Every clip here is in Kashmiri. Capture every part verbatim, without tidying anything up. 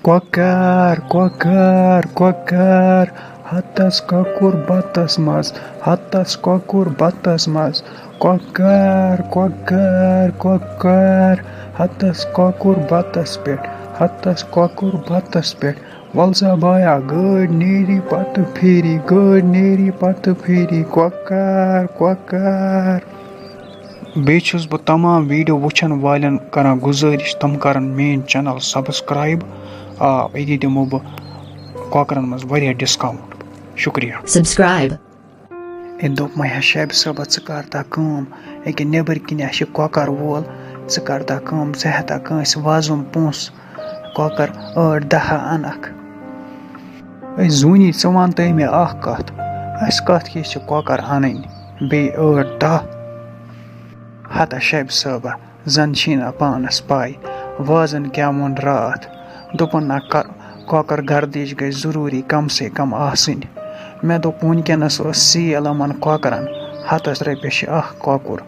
کۄکر، کۄکر، کۄکر، ہتس کۄکُر بتس منٛز، ہتس کۄکُر بتس منٛز۔ کۄکر، کۄکر، کۄکر، ہتس کۄکُر بتس پٮ۪ٹھ، ہتس کۄکُر بتس پٮ۪ٹھ۔ وَل سا بایا، گٲڑۍ نیری پتہٕ پھیری، گٲڑۍ نیری پتہٕ پھیری، کۄکر، کۄکر۔ بیٚیہِ چھُس بہٕ تمام ویٖڈیو وٕچھن والٮ۪ن کران گُزٲرِش، تِم کرن میٲنۍ channel subscribe۔ آ، أتی دِمو بہٕ کۄکرن منٛز واریاہ discount۔ شُکریہ۔ Subscribe۔ أمۍ دوٚپ مےٚ، "ہے شیبہِ صٲبہ، ژٕ کر تا کٲم، أکیٛاہ نٮ۪بٕرۍ کِنۍ آسہِ کۄکر وول، ژٕ کر تا کٲم، ژٕ ہٮ۪تا کٲنٛسہِ وۄزُم پونٛسہٕ، کۄکر ٲٹھ دَہ انکھ؟" ہے زوٗنی، ژٕ وَن تہٕ مےٚ اکھ کتھ، اَسہِ کتھ کِژھ چھِ کۄکر انٕنۍ بیٚیہِ ٲٹھ دَہ؟ ہتا شیبہِ صٲبہ، زن چھی نہ پانس پاے وازن کیٛاہ ووٚن راتھ۔ دوٚپُن، نہ، کۄ-، کۄکر گردِش گژھِ ضروٗری کم سے کم آسٕنۍ۔ مےٚ دوٚپ، وٕنکیٚنس ٲس سیل یِمن کۄکرن، ہتس رۄپیس چھِ اکھ کۄکُر۔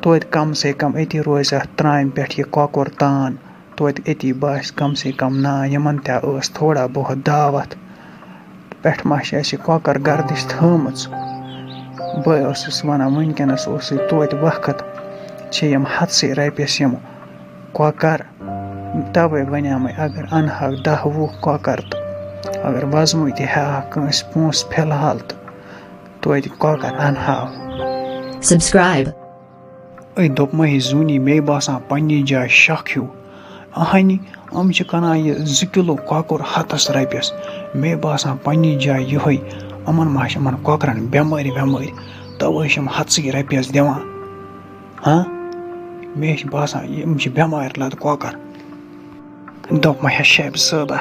توتہِ کم سے کم أتی روزِ اتھ ترامہِ پٮ۪ٹھ یہِ کۄکُر تان۔ توتہِ أتی باسہِ کم سے کم، نا، یِمن تہِ ٲس تھوڑا بہت دعوت۔ پٮ۪ٹھٕ ما چھِ اَسہِ یہِ کۄکر گردِش تھٲومٕژ؟ بہٕ اوسُس وَنان، وٕنکیٚنَس اوسُے توتہِ وقت، چھِ یِم ہَتسٕے رۄپیَس یِم کۄکر۔ تَوَے وَنیٛامَے، اگر اَنہٕ ہاکھ دَہ وُہ کۄکر تہٕ اگر وَزمٕے تہِ ہٮ۪ہاکھ کٲنٛسہِ پونٛسہٕ فِلحال تہٕ توتہِ کۄکر اَنہٕ ہاو۔ Subscribe۔ أے دوٚپمَے زوٗنی، مے باسان پنٛنی جایہِ شک ہیوٗ۔ اَہَنہِ، یِم چھِ کٕنان یہِ زٕ کِلوٗ کۄکُر ہَتَس رۄپیَس۔ مے باسان پنٛنی جایہِ یِہوٚے، یِمَن ما چھِ یِمَن کۄکرَن بٮ۪مٲرۍ وٮ۪مٲرۍ، تَوَے چھِ یِم ہَتسٕے رۄپیَس دِوان۔ ہاں، مےٚ چھِ باسان، یِم چھِ بٮ۪مارِ لَد کۄکَر۔ دوٚپمَے، ہے شیبہِ صٲبہ،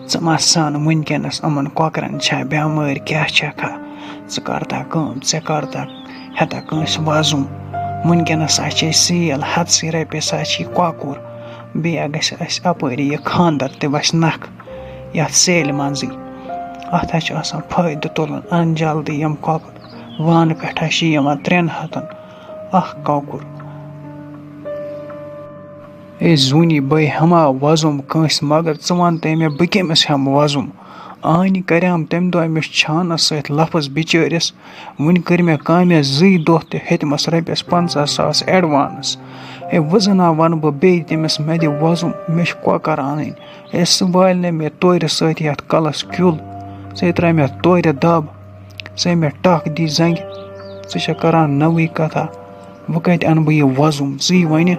ژٕ ما سَن وٕنکیٚنَس یِمَن کۄکرَن چھا بٮ۪مٲرۍ، کیٛاہ چھَکھا؟ ژٕ کَر تا کٲم، ژےٚ کَر تا ہٮ۪تا کٲنٛسہِ وَزُم۔ وٕنکیٚنَس ہا چھے سیل، ہَتسٕے رۄپیَس ہا چھی کۄکُر۔ بیٚیہِ ہا گژھِ اَسہِ اَپٲری یہِ خانٛدَر تہِ وَسہِ نَکھٕ یَتھ سیلہِ منٛزٕے۔ اَتھ ہا چھُ آسان فٲیدٕ تُلُن، اَن جلدی یِم کۄکُر۔ وانہٕ پٮ۪ٹھ ہا چھِ یِوان ترٛٮ۪ن ہَتَن اَکھ کۄکُر۔ اے زوٗنی بٲے، ہما وۄزُم کٲنٛسہِ، مگر ژٕ وَن تہٕ مےٚ، بہٕ کٔمِس ہٮ۪مہٕ وۄزُم؟ آنہِ کریام تَمہِ دۄہ أمِس چھانَس سۭتۍ لفظ بِچٲرِس۔ وٕنہِ کٔرۍ مےٚ کامہِ زٕے دۄہ تہٕ ہیٚتمَس رۄپیَس پنٛژاہ ساس advance۔ اے وۄزُنا وَنہٕ بہٕ بیٚیہِ تٔمِس، مےٚ دِ وۄزُم، مےٚ چھِ کۄکَر اَنٕنۍ۔ اے سُہ والہِ نہٕ مےٚ تورِ سۭتۍ یَتھ کَلَس کیُل، ژےٚ ترٛاوِ مےٚ تورِ دَب، ژےٚ مےٚ ٹَکھ دی زَنٛگہِ، ژٕ چھَکھ کَران نٔوٕے کَتھا۔ وۄنۍ کَتہِ اَنہٕ بہٕ یہِ وۄزُم؟ ژٕے وَنہِ۔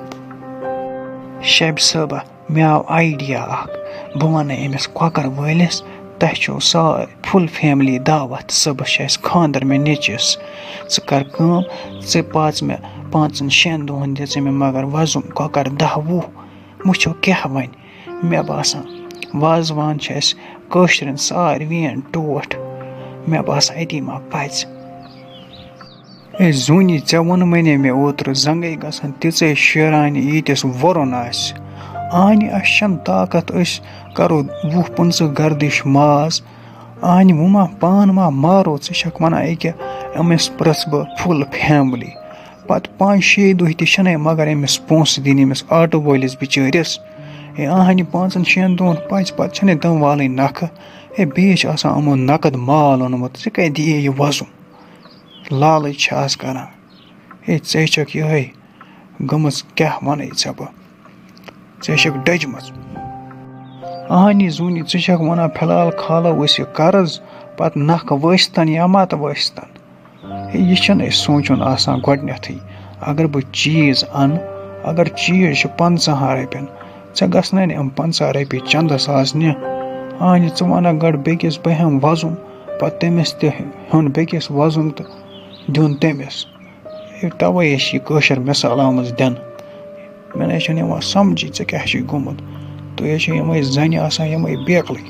شیبہِ صٲبہ، مےٚ آو idea اَکھ۔ بہٕ وَنَے أمِس کۄکَر وٲلِس، تۄہہِ چھو سا full family دعوت، صُبحَس چھِ اَسہِ خانٛدَر مےٚ نیٚچِس۔ ژٕ کَر کٲم، ژٕ پاژ مےٚ پانٛژَن شٮ۪ن دۄہَن دِ ژٕ مےٚ مگر وۄزُم کۄکَر دَہ وُہ، وٕچھو کیٛاہ وَنہِ۔ مےٚ باسان، وازوان چھِ اَسہِ کٲشرٮ۪ن ساروِیَن ٹوٹھ۔ مےٚ باسان، أتی ما پَژِ۔ اے زوٗنی، ژےٚ ووٚنمَے نے مےٚ اوترٕ، زنٛگَے گژھن تِژَے شیرانہِ، ییٖتِس وُرُن آسہِ۔ آنہِ اَسہِ چھَنہٕ طاقت، أسۍ کَرو وُہ پٕنٛژٕہ گردِش ماز۔ آنہِ، وۄنۍ ما پان ما مارو؟ ژٕ چھَکھ وَنان، أکیٛاہ أمِس پرٛژھ بہٕ full family۔ پَتہٕ پانٛژِ شیٚیہِ دۄہہِ تہِ چھِنَے مگر أمِس پونٛسہٕ دِنۍ، أمِس آٹوٗ وٲلِس بِچٲرِس۔ ہے، آہنہِ پانٛژَن شٮ۪ن دۄہَن پَژِ، پَتہٕ چھَنَے تِم والٕنۍ نَکھٕ۔ ہے، بیٚیِس چھِ آسان یِمو نقد مال اوٚنمُت، ژےٚ کَتہِ دِیے یہِ وۄزُم؟ لالٕچ چھِ آز کَران۔ ہے، ژےٚ چھَکھ یِہوٚے گٔمٕژ، کیٛاہ وَنَے ژےٚ بہٕ؟ ژےٚ چھَکھ ڈٔجمٕژ۔ اہنی زوٗنی، ژٕ چھَکھ وَنان، فِلحال کھالو أسۍ یہِ قرض، پَتہٕ نَکھٕ ؤسۍتَن یا مَتہٕ ؤسۍتَن۔ ہے، یہِ چھُنہٕ اَسہِ سونٛچُن آسان گۄڈٕنٮ۪تھٕے۔ اگر بہٕ چیٖز اَنہٕ، اگر چیٖز چھُ پنٛژاہَن رۄپیَن، ژےٚ گژھنَے نہٕ یِم پنٛژاہ رۄپیہِ چَندَس آز نِتھ۔ اہنی، ژٕ وَنَکھ گۄڈٕ بیٚکِس، بہٕ ہٮ۪مہٕ وۄزُم، پَتہٕ تٔمِس تہِ ہیوٚن بیٚکِس وۄزُم تہٕ دیُن تٔمِس۔ ہے، تَوَے چھِ یہِ کٲشِر مِثال آمٕژ دِنہٕ۔ مےٚ نَے چھُنہٕ یِوان سَمجھی، ژےٚ کیٛاہ چھُے گوٚمُت؟ تُہۍ حظ چھِو یِمَے زَنہِ آسان، یِمَے بیکلٕے۔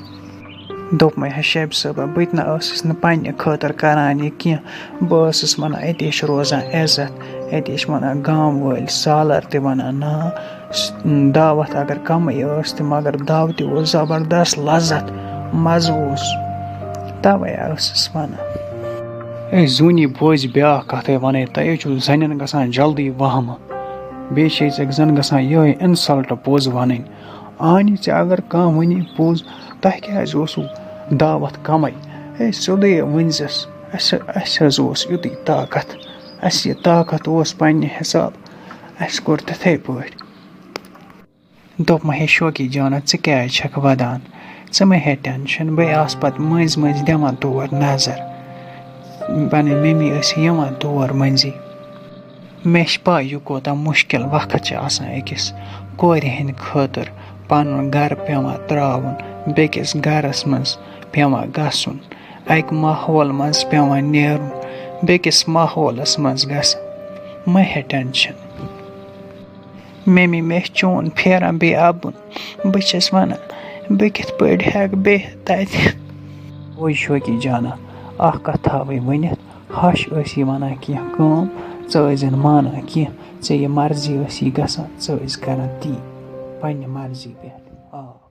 دوٚپمَے، ہے شیبہِ صٲبہ، بہٕ تہِ نہ ٲسٕس نہٕ پنٛنہِ خٲطرٕ کَران یہِ کینٛہہ۔ بہٕ ٲسٕس وَنان، أتی چھِ روزان عزت، أتی چھِ وَنان گام وٲلۍ سالَر تہِ وَنان، نا، س-، دعوت اگر کَمٕے ٲس تہِ، مگر دعوتہِ اوس زبردست لذت، مَزٕ اوس۔ تَوَے ٲسٕس وَنان۔ اے زوٗنی، بوزِ بیٛاکھ کَتھَے وَنَے، تۄہہِ حظ چھُو زَنٮ۪ن گژھان جلدی وَہمہٕ۔ بیٚیہِ چھِ أسۍ زَن گژھان یِہوٚے insult پوٚز وَنٕنۍ۔ آنی، ژےٚ اگر کانٛہہ وَنی پوٚز، تۄہہِ کیٛازِ اوسوٕ دعوت کَمٕے؟ ہے، سیوٚدُے ؤنۍزٮ۪س، اَسہِ، اَسہِ حظ اوس یُتُے طاقت۔ اَسہِ یہِ طاقت اوس پنٛنہِ حِساب، اَسہِ کوٚر تِتھَے پٲٹھۍ۔ دوٚپمَے، ہے شوقی جانا، ژٕ کیٛازِ چھَکھ وَدان؟ ژٕ مہ ہےٚ ٹٮ۪نشَن، بہٕ آسہٕ پَتہٕ مٔنٛزۍ مٔنٛزۍ دِوان تور نظر۔ پَنٕنۍ مٔمی ٲس یِوان تور مٔنٛزی۔ مےٚ چھِ پَے، یہِ کوٗتاہ مُشکِل وقت چھِ آسان أکِس کورِ ہِنٛدِ خٲطرٕ۔ پَنُن گَرٕ پٮ۪وان ترٛاوُن، بیٚکِس گَرَس منٛز پٮ۪وان گژھُن، اَکہِ ماحول منٛز پٮ۪وان نیرُن، بیٚکِس ماحولَس منٛز گژھُن۔ مہ ہےٚ ٹٮ۪نشَن۔ ممی، مےٚ چھُ چون پھیران بیٚیہِ اَبُن۔ بہٕ چھَس وَنان، بہٕ کِتھ پٲٹھۍ ہٮ۪کہٕ بیٚہتھ تَتہِ؟ اوے شوقی جانا، اَکھ کَتھ تھاوَے ؤنِتھ، ہَش ٲسی وَنان کینٛہہ کٲم، ژٕ ٲسۍ زَن مانان کینٛہہ، ژےٚ یہِ مرضی ٲسی گژھان، ژٕ ٲسۍ کَران تی، پنٛنہِ مرضی پٮ۪ٹھ۔ آ۔